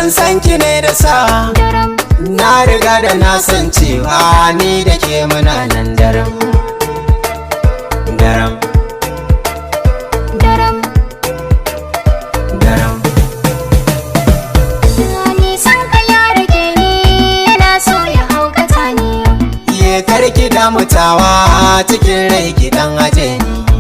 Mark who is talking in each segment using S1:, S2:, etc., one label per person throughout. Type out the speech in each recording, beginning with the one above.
S1: Dan san ki ne da sa
S2: Daram.
S1: Na riga da na san cewa ni da ke muna nan daram. Daram.
S2: Daram.
S1: Daram.
S2: Nisan ka ya rage ni, yana so ya haukata ni.
S1: Ye karki damutawa cikin rai ki dan aje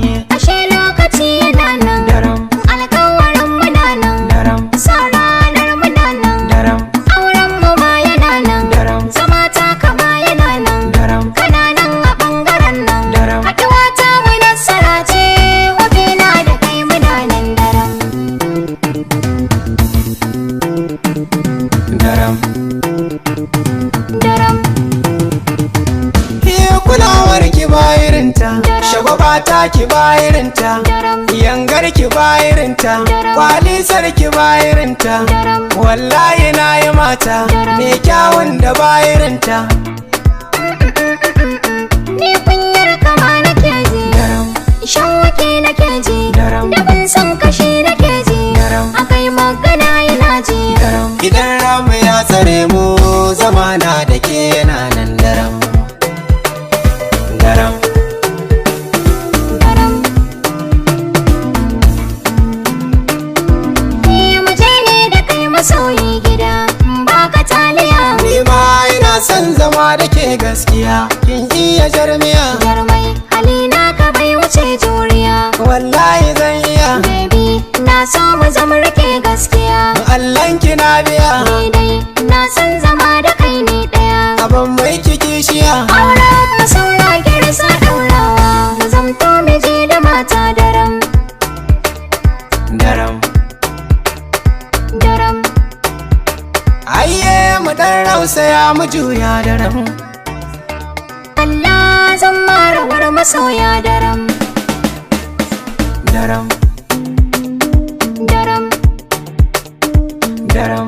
S1: ni.
S2: Ashe lokaci yana nan.
S1: Daram.
S2: Alkawarin muna nan.
S1: Daram.
S2: Sa ranar muna nan.
S1: Daram.
S2: Auren mu ma yana nan.
S1: Daram.
S2: Zama ta kama yana nan.
S1: Daram.
S2: Kana nan a bangaren nan.
S1: Daram.
S2: Haɗuwa ta mu nasara ce, na da kai muna nan daram.
S1: Daram.
S2: Daram.
S1: Ke kulawar ki bayirinta, shagwaba ta ki bayirinta,
S2: Daram.
S1: yangar ki bayirinta,
S2: Daram.
S1: kwalisar ki bayirinta.
S2: Daram.
S1: Wallahi na yi mata
S2: Daram.
S1: mai kyawun da bayirinta.
S2: Ni kunyar kama nake ji.
S1: Daram.
S2: Shan wake nake ji.
S1: Daram.
S2: Da ban san kashi nake ji.
S1: Daram.
S2: Akai magana yana ji.
S1: Daram. Idan ramu ya tsare mu, zamana da ke yana nan daram. Daram.
S2: Daram. Ni mu je ne da kai masoyi gida, in baka taliya.
S1: Ni ma ina son zama da ke gaskiya, kin iya jarmiya.
S2: Jarmai halina ka bai wuce juriya.
S1: Wallahi zan iya.
S2: Baby, na so mu zama rike gaskiya.
S1: Allahn ki na biya.
S2: Ni dai na san zama da kai ne daya.
S1: Abin mai kishiya.
S2: Auren mu saura girsa daurawa, mu zamto miji da mata daram.
S1: Daram.
S2: Daram.
S1: Ayye mu dan rausaya mu juya daram.
S2: Allah zan marawar masoya daram.
S1: Daram.
S2: Daram.
S1: Daram.